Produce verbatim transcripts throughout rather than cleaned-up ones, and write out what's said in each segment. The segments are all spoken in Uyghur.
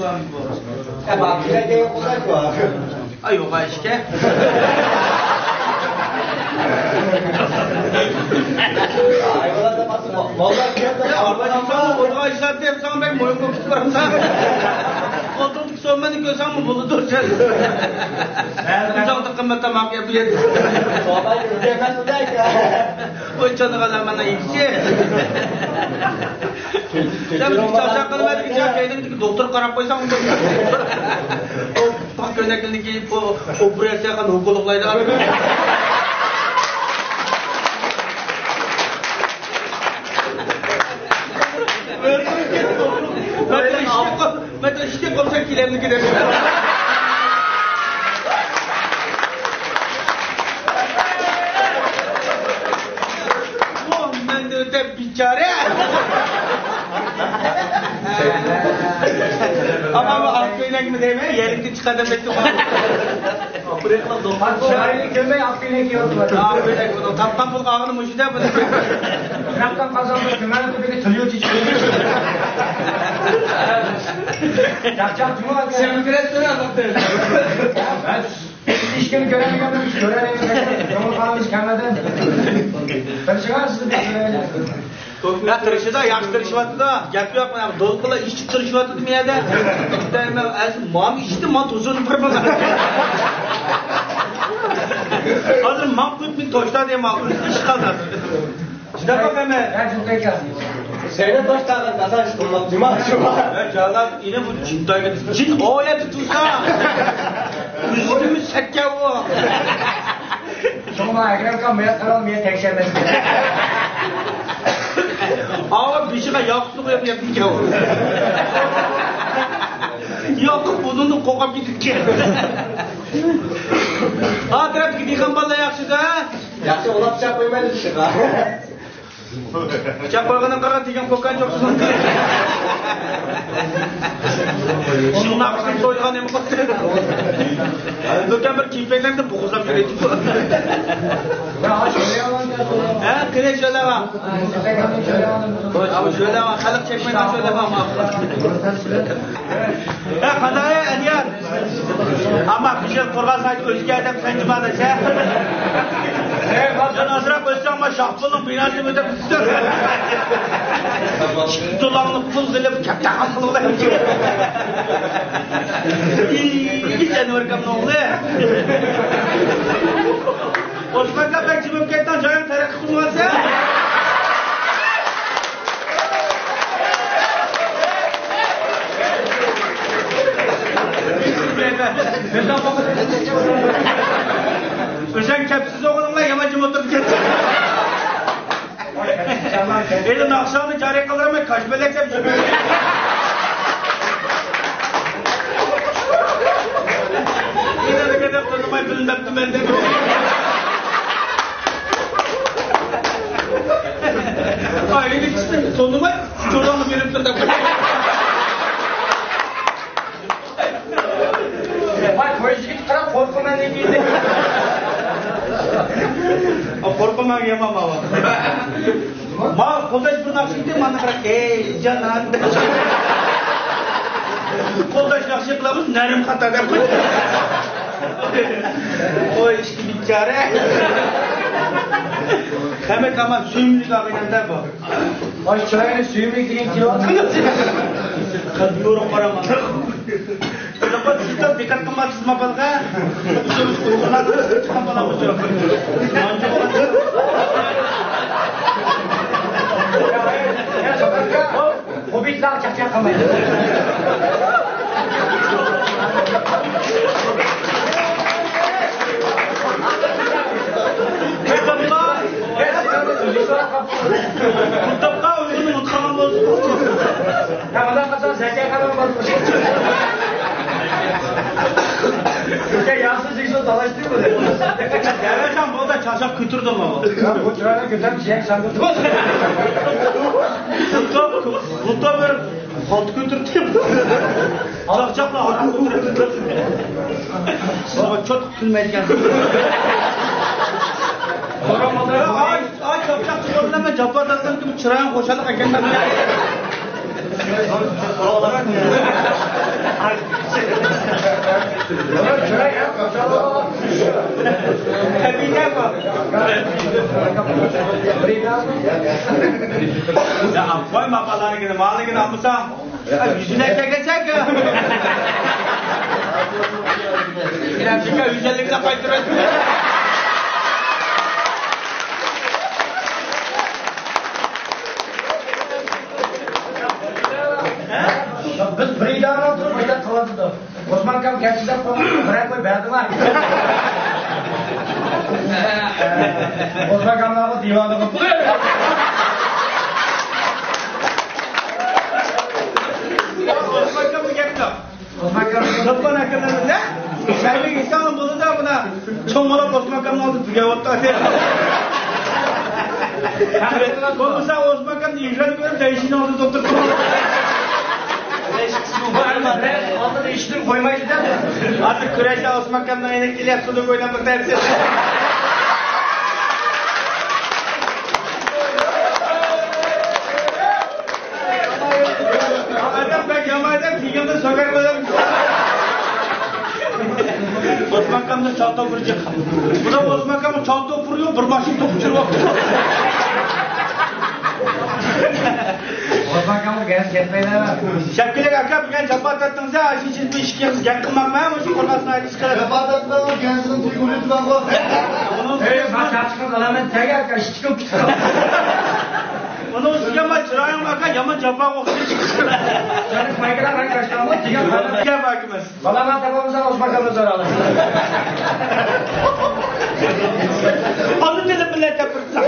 ئەمما بىزگە يوق بولسا شۇ. ئاي، يوق، ئاي، ئىشكە. ئاي، بولسا، يا، ئاي، بولسا، ئاي، ئىشلەپ دەپ ساڭا بەك مۇھىم بولۇپ كېتىپ بارمىسا. قولتۇقتىكى سوممىنى كۆرسەڭمۇ بولىدۇ سەن. ئۇزاقتا قىممەت تاماق يەپ يەتتى. سوممىنى كۆرسەڭمۇ بولىدۇ. ۋاي، چانىغان مانا ئىككى. سەن بىر چاقچاق قىلما دېگەن چاق كەينىڭدىكى دوختۇر قاراپ قويساڭ. ئۇ پاك كۆينەكلىكى ئوپېراتسىيە قىلغان ئونكولوگلايدۇ. مەن ئىشكە قوپسا كېلەمدىكى دەپ. مەن دۆتەپ بىچارە. ئاپام ئاق كۆينەكمۇ دەيمەن، يەرلىكتىن چىقار دەپ ئېيتتىم. شائىرنى كۆرمەي ئاق كۆينەك كىيىۋاتىمەن. ئاق كۆينەك بۇنىڭ تاپقان پۇل قالغىنى مۇشۇ دە بۇنىڭ. يىراقتان قارىسام بىر كۆمەلنىڭ تۈۋىگە تىل يوچى چىقىدۇ. چاقچاق جۇمۇ ئاكا. سەن كىرەسىلەر ئاقتىن. ھېچكىم كۆرەلمىگەن بىر ئىش كۆرەلمىگەن. كۆڭۈل قالغان ئىش كەلمىدى. تىرىشىڭا سىز بىر كۆرەلمەيسىز. ھە، تىرىشىدۇ، ياخشى تىرىشىۋاتىدۇ. گەپ يوق، مانا دولقۇنلار ئىچىپ تىرىشىۋاتىدۇ بۇ يەردە. دەيمەن، ئەسلى مام ئىچتى، ما توزۇنۇپ بىر بىر. ھازىر مام قۇيۇپ مېنى توشتا دەيمەن، ئىش قالدى. شۇنداق ئەمەس. زەينەپ باش تاغىن قازانچ قىلماقچىما شۇ. ۋە جالاب، ئىنە بۇ جىنتايغا جىن ئايەتتە تۇرسا. ئۆزىدىمۇ سەككە ئۇ. شۇڭا ئەكرەم ئاكام مېنى قاراپ مېنى تەكشۈرمەسكەن. ئاۋۇ بېشىغا ياقۇتنى قويۇپ يەپتىكەن ئۇ. ياقۇت بۇنىڭدىن قورقۇپ كېتىپتىكەن. ئا تەرەپتىكى دېھقان بالىلار ياخشىدا؟ ياخشى، ئۇلاپ چاپ قويمايلى ئىشىغا. پىچاق قويغىنىڭ قارا دېگەن قوققان چوقسۇن. شۇڭلار ئۈچۈن سويغان نېمە قىلدى؟ لۇكەن بىر كېپەكلەردە بوغۇزلاپ يۈرەيتتى. ھە، قېنى شۆلەۋا. ھە، شۆلەۋا. خەلق چەكمەيدىغان شۆلەۋا. ھە، قانداق ئەنىيار؟ ئەمما بىر يىل قورغان سايت ئۆزگە ئادەم سەنجىما دەسە. سەن ئازراق ئۆتسەڭ، ما شاھپۇلنىڭ بىناسى ئۆتۈپ كېتىدۇ. ئىككى دولارنى پۇل قىلىپ، كەپتەخان قىلىۋالىدۇ. ئى، ئەنۋەر ئاكامنىڭ ئوغلى. ئوسمان ئاكا، بەك جىمىپ كەتتىڭ، جايىڭ تەرەققىي قىلمىغانسەن. ئۆزۈڭ كەپسىز ئوغلۇڭلار يامان جىم ئولتۇرۇپ كەتتى. ئېلى ناخشاڭنى جارى قىلدۇرماي كاش بۆلەك دەپ يۈرمە. ئېلى دېگەندەك قىلماي بىلمەپتىمەن دەپ. ئاينى كىشىنى تونۇماي، تونۇماي بېرىپتۇ دەپ. ۋاي، توي يىگىت قاراپ قورقىمەن دېدى. قورقىمەن يامان ماۋا. ما قولداش بىر ناخشا ئېيتتى، مانا قاراپ، ئەي جانان. قولداش ناخشا قىلىمىز، نەرم خاتا دەپ قويدى. ۋاي ئىشتى بىچارە. خەمەك ئامان سۆيۈملۈك ئاغىنەمدە بۇ. ئاي، چىرايىنى سۆيۈملۈك دېگەن كېلىۋاتىدۇ. قەلبى يورۇق قاراما. ياپا سىزدە دىققەت قىلماپسىزما بالىغا؟ شۇ ئۇيغۇرلاردا چىققان بالا بۇ. خوبىتلار چاقچاق قىلمايدۇ. كىتابقا ئۆزىنى ئۇنتۇغان بولسا. يا، مانا قىلسا زەكەت قاراپ بولسا. يا، ياسىز دېگۈزى تالاشتى بۇ. يا، بولدى، چاشاق كۆتۈردۈڭ ئۇ. يا، بۇ چىراينى كۆتۈرۈپ جىيەك ساندۇردۇم. بۇ بىر خالتا كۆتۈرۈپ. چاقچاقلا ھاراق كۆتۈرۈپ. سىزغا چوتقا كۈلمەيدىكەن. ئاي، ئاي، چاقچاق چىقىرىپ بىلەن مەن جاپا تارتقان كىم چىرايىڭ خۇشاللىق ئەكەلمەيدۇ. بالىنى ئالمىساڭ، يۈزۈنى كەلگەنسەن. يۈز ئەللىكلا قايتۇرىمەن. بىز بىر ئىدارىدە تۇرۇپ ھەيدەپ قىلىۋاتىدۇ. ئوسمان ئاكام گەپ سۆزلەپ قالدى، بىرەر كوي بەردىڭلار. ئوسمان ئاكاملارغا دىۋانىغا. ئوسمان ئاكامغا گەپ يوق. ئوسمان ئاكام، ئوسمان ئاكام نېمە؟ شەربەت ئىسلام بولدى-دە، مانا چوڭ بولاپ ئوسمان ئاكامنىڭ ئالدىدا تۈگەۋاتتى. بولمىسا ئوسمان ئاكامنى ئېكراندا كۆرۈپ، دەيشىنىڭ ئالدىدا ئولتۇرۇپ. ئالدىدا ھېچكىم قويمايدۇ-دە. ھازىر كۈرەشتە ئوسمان ئاكامنىڭ يېنىغا كېلىپ، سۇدۇك ئويناپ ئولتۇرىسىز. ئادەم بەك يامان ئادەم، كىيگەندە سۆگەر بىلەن. ئوسمان ئاكامدا چال توپۇر جىق. بۇدا ئوسمان ئاكامغا چال توپۇر يوق، بىر ماشىنا توپۇر چۈشۈرۈپ ئاپتۇ. ئوسمان ئاكامغا گەپ كەتمەيدۇ. شەپكىلىك ئاكا، بۈگۈن جاپا تارتتىڭىز-ھە، ئاشۇ ئىچىدە ئىككى قىز گەپ قىلماقمەن، مۇشۇ قورقاسىنى ئايرىشقا. جاپا تارتماڭ، كەنسىنىڭ تېگى ئۆلۈپ بارغۇ. ئۇنىڭ ئۈستىگە ما چاچىقىڭ ئالامەت تەگە ئاكا، ئىشتىكىڭ پۈتتى. ئۇنىڭ ئۈستىگە ما چىرايىڭ ئاكا، يامان جاپاغا ئوخشايدۇ. سەن مايكىلار رەڭ كاشتانمۇ؟ دېگەن خەۋەر. گەپ ھاكىمىز. بالا ما تاپالمىساڭ، ئوسمان ئاكامدىن سورا. ئانا تىلىم بىلەن تاپىرىساڭ.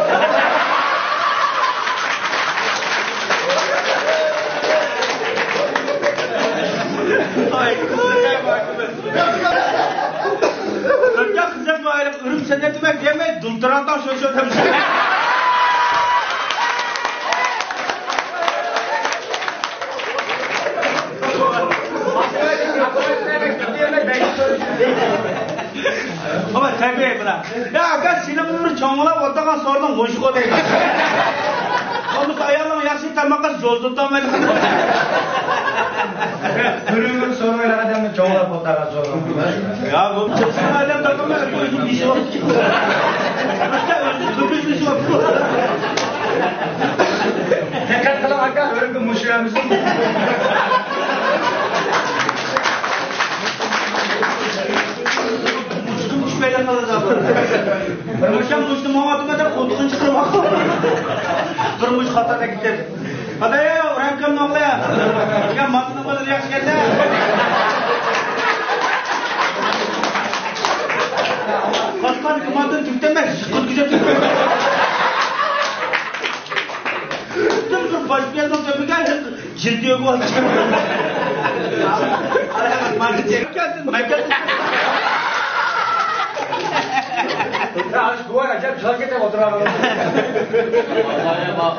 ئاي، گەپ ھاكىمىز. ئۆتكەن خىزمەت مۇئەللىم ئۈرۈم سەنئەت دېمەك دېمەي، دۇلتۇراتاڭ شو شو دەپ. ئاما تەبىئىي بۇلار. يا ئاكا، سېنىڭ ئۆمرۈڭ چوڭلاپ ئولتۇرغان سورۇننىڭ مۇشۇ دەيدۇ. بولمىسا ئايالىڭ ياخشى تاماققا زور تۇتالمايدۇ. بىر ئۆمۈر سورۇن ئوينىغان ئادەمنى چوڭلاپ ئولتۇرغان سورۇن. يا بۇ چىقسان ئادەم تاپالماي، ئۆزىنىڭ ئىشى بار. ئۆزىنىڭ كۆپىنچە ئىشى بار. دىققەت قىلىڭ ئاكا، ئۆرۈمگە مۇشۇ ئەمىسە. مۇشتۇم چۈشمەيلا قالىدۇ. بىر مۇشتۇم مۇشتۇم ماڭاتىمەن دەپ قولتۇقىنى چىقىرىپ ئاپتۇ. بىر مۇشت خاتادا كېتىپ. خاتايا، ئۇرانكامنىڭ ئوغلى. دېگەن ماتىنىڭ بىلەن ياخشى كەلدى. قاسقاندىكى ماتىنى تۈگىتەلمەي، قىلىپ كېتىپ. پۈتۈن بىر باش بېلىنىڭ تۆپىگە جىلدىيە بولۇپ چىقىپ. مەن كەلدىم، مەن كەلدىم. يا، ئاشۇ بوۋاي ئەجەب چىراي كېتىپ ئولتۇرغان.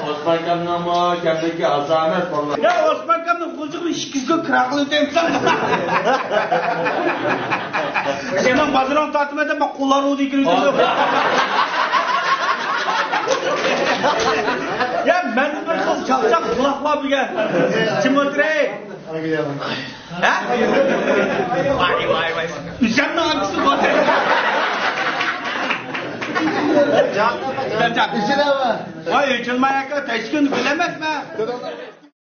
ئوسمان ئاكامنىڭمۇ كەمدىكى ئاسامەت بالىلار. يا، ئوسمان ئاكامنىڭ بۇ يىل ئىككى يۈز كىلو كىرا قىلىۋېتەمسەن؟ سېنىڭ بازىرىڭ تارتىمەن دەپ، مەن قوللار ئۇدى كىرىۋېتىمسەن؟ يا، مەن بىر خىل چاقچاق قۇلاق بار بۈگۈن. جىم ئولتۇراي. ھە؟ ۋاي، ۋاي، ۋاي. ئۈزەمنىڭ ئاكىسى بار. ۋاي، ئېچىلماي ئاكا، تەشكىلنى بىلەمەسمەن.